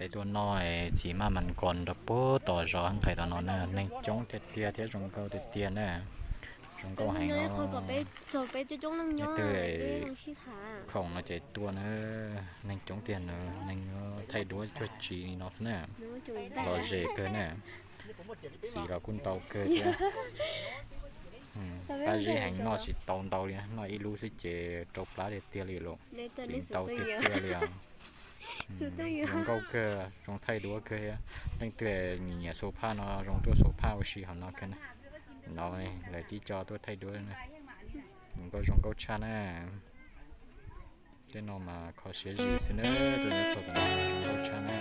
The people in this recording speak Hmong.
Peb tuaj noj txiv maj mas kos rau puag tom zos nqaim tom no na, neeg coob tiag tiag thiab zoo nkauj tiag tiag na. Zoo nkauj heev os. Leej twg khoom no ces tuaj na, neeg coob tiag na, neeg thaij duab cuag tsi li no xwb na. Lom zem kawg na. Txiv los kuj ntau kawg thiab. Pab zib heev, noj tsis tau ntau li, noj ib lub xwb ces rau plab tiag tiag li lauj. Txiv ntau tiag tiag li os. Zoo nkauj kawg, zoo thaij duab kawg thiab. Leej twg nyiam nyiam xuas phaj no zoo tuaj xuas phaj ua si hauv no kawg na. No lawv tib co tuaj thaij duab na. Zoo nkauj zoo nkauj tshaj na. Tej no mas kho siab zim xwb na, tuaj nyob txog tom no zoo nkauj tshaj na.